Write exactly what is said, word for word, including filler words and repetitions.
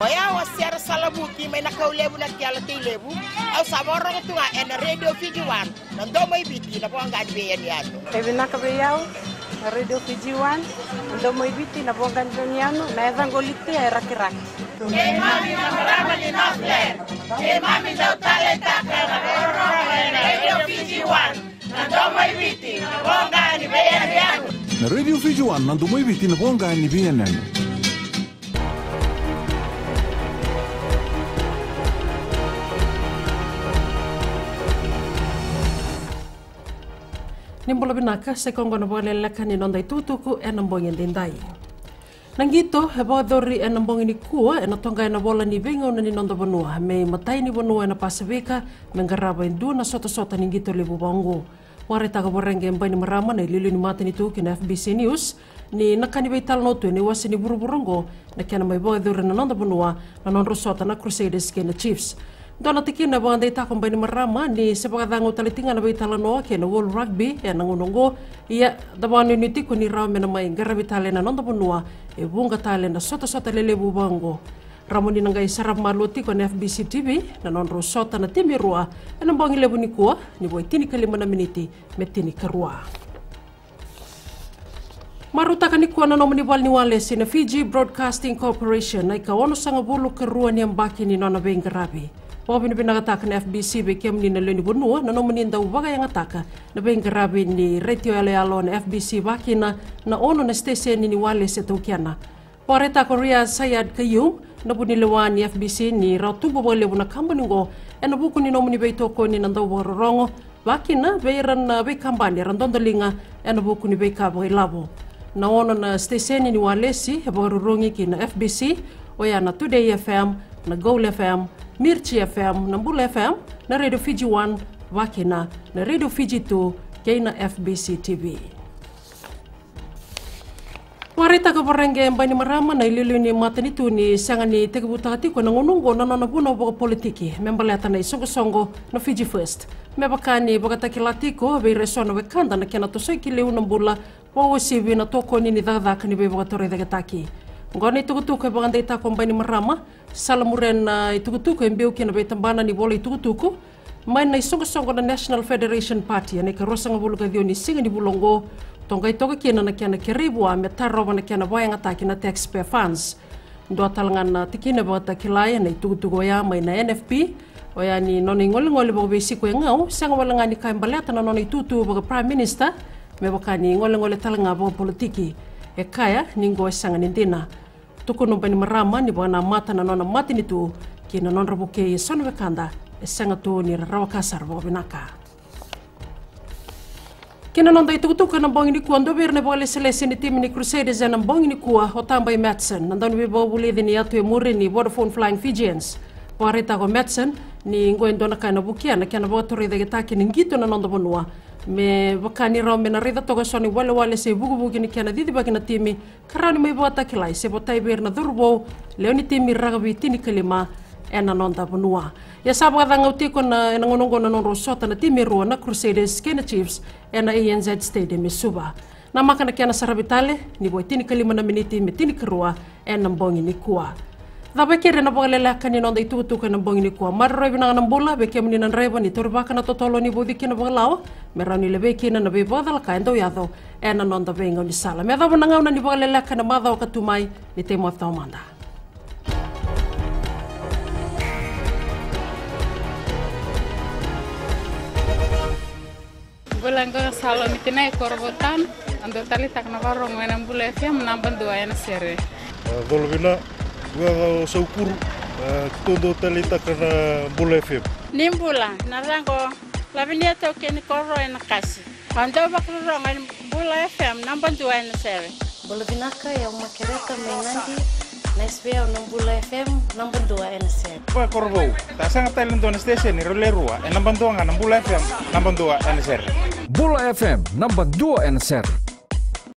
O yau o Sera Salavuki mai na Kaulevu na Kiala Teilevu. Au sa vakarorogo tu ga ena Radio Fiji One, na domo i Viti, na voqa ni veiyanuyanu. E vinaka vei au na Radio Fiji One, na domo i Viti, na voqa ni veiyanuyanu, na yacaqu o Litia e Rakiraki. Keimami na marama ni Northland, keimami dau taleitaka na vakarorogo ena Radio Fiji One, na domo i Viti, na voqa ni veiyanuyanu. Na Radio Fiji One, na domo i Viti, na voqa ni veiyanuyanu. Ni bula vinaka, sa i koya oqo na vakaleleka ni noda itukutuku ena bogi edaidai. Na qito e vakayacori ena bogi nikua ena toqa ena vola ni veigauna ni noda vanua me imatai ni vanua ena Pasifika me qarava e dua na sotasota ni qito levu vaqo. Vakaraitaka Voreqe Bainimarama na iliuliu ni matanitu ki na F B C News ni na ka ni veitalanoa tu ena iwase ni vuravura oqo na kena mai vakayacori ena noda vanua na nodrau sota na Crusaders kei na Chiefs. Dua na tikina e vakadeitaka o Bainimarama ni se vakacagau tale tiko ga na veitalanoa kei na World Rugby ena gauna oqo, ia da vakanuinui tiko ni rawa me na mai qaravi tale ena noda vanua e vuqa tale na sotasota lelevu vaqo. Rawa mo ni na qai sarava malua tiko ena F B C T V na nodrau sota na timi e rua ena bogi levu nikua, ni vo e tinikalima na miniti me tinikarua. Marautaka nikua na nomuni vale ni walesi na Fiji Broadcasting Corporation, na ikaonosagavulu ka rua ni yabaki ni nona veiqaravi. Vakavinavinakataka na F B C vei kemuni na lewe ni vanua na nomuni dau vakayagataka na veiqaravi ni retio yaloyalo na F B C vakakina na ono na siteseni ni walesi e taukena. Vakaraitaka o Riaz Sayed-Khaiyum, na vunilewa ni F B C, ni rawa tubu vakalevu na kabani oqo ena vuku ni nomuni veitokoni na dauvakarorogo, vakakina vei ira na veikabani era dodoliga ena vuku ni veika vakailavo. Na ono na siteseni ni walesi e vakarurugi ki na F B C, oya na Today F M, na Gold F M, Mirchi F M, na Bula F M, na Radio Fiji One, vakakina na Radio Fiji Two kei na F B C T V. Vakaraitaka Voreqe Bainimarama na iliuliu ni matanitu ni sega ni tekivutaka tiko ena gauna oqo na nona vunau vakapolitiki me baleta na isoqosoqo na Fiji First. Me vaka ni vakatakila tiko vei ira eso na wekada na kena tosoi ki liu na bula vakauasivi na tokoni ni cakacaka ni veivakatorocaketaki. Oqo na itukutuku e vakadeitaka o Bainimarama, salamuria na itukutuku e biu ki na veitabana ni vola itukutuku mai na isoqosoqo na National Federation Party ena ikaruasagavulu ka ciwa ni siga ni vula oqo, toqai toka kina na kena kerei vua me tarova na kena vakayagataki na taxpayer funds. Dua tale ga na tikina e vakatakilai ena itukutuku oya mai na N F P, oya ni nona igolegole vakaveisiko e gau, sega wale ga ni ka e baleta na nona itutu vaka Prime Minister, me vaka ni igolegole tale ga vakapolitiki. E kaya ni oqo e sega ni dina. Tukuna o Bainimarama ni vakanamata na nona matanitu ki na nodra vukei eso na wekada e sega tu ni ra rawa ka sara vakavinaka. Ki na noda itukutuku ena bogi nikua, dua vei ira na vakalesilesi ni timi ni Crusaders ena bogi nikua o Tabai Matson, na dauniveivakavulici ni yatu e muri ni Vodafone Flying Fijians. Vakaraitaka o Matson ni oqo e dua na ka ena vukea na kena vakatorocaketaki ni qito na noda vanua, me vaka ni rawa me na raica toka eso na iwalewale se ivukivuki ni kena cicivaki na timi, ka rawa ni mai vakatakilai se votai vei ira na cauravou lewe ni timi rakavi tinikalima ena noda vanua. Ia sa vakacagau tiko na, ena gauna oqo na nodrau sota na timi e rua na Crusaders kei na Chiefs ena A N Z Stadium e Suva. Namaka na kena saravi tale ni vo e tinikalima na miniti me tinikarua ena bogi nikua. Cava e keri ena vakaleleka ni noda itukutuku ena bogi nikua. Maroroi vinaka na bula vei kemuni na draiva ni taurivaka na totolo ni vauci kina vakalawa me rawa ni levei kina na veivakacalaka e dau yaco ena noda veigaunisala. Me yacova na gauna ni vakaleleka ena macawa ka tu mai, ni tei moce taumada. Bula, qo ga Salomi Tinai, Korovou Town. Au dau taleitaka na vakarorogo ena Bula F M naba dua ena sere. A, colo vina, qo ga o Saukuru, a, keitou dau taleitaka na Bula F M. Ni bula, na yacaqu o Lavinia Taukei ni Koro ena Kasi. Au dau vakarorogo ena Bula F M naba dua ena sere. Bula vinaka, o yau Makereta mai Nadi. Nice vei au na Bula F M naba dua ena sere. Koya Korovou, sa sega tale ni dua na station e rau le rua, e naba dua ga na Bula F M naba dua ena sere. Bula F M naba dua ena sere.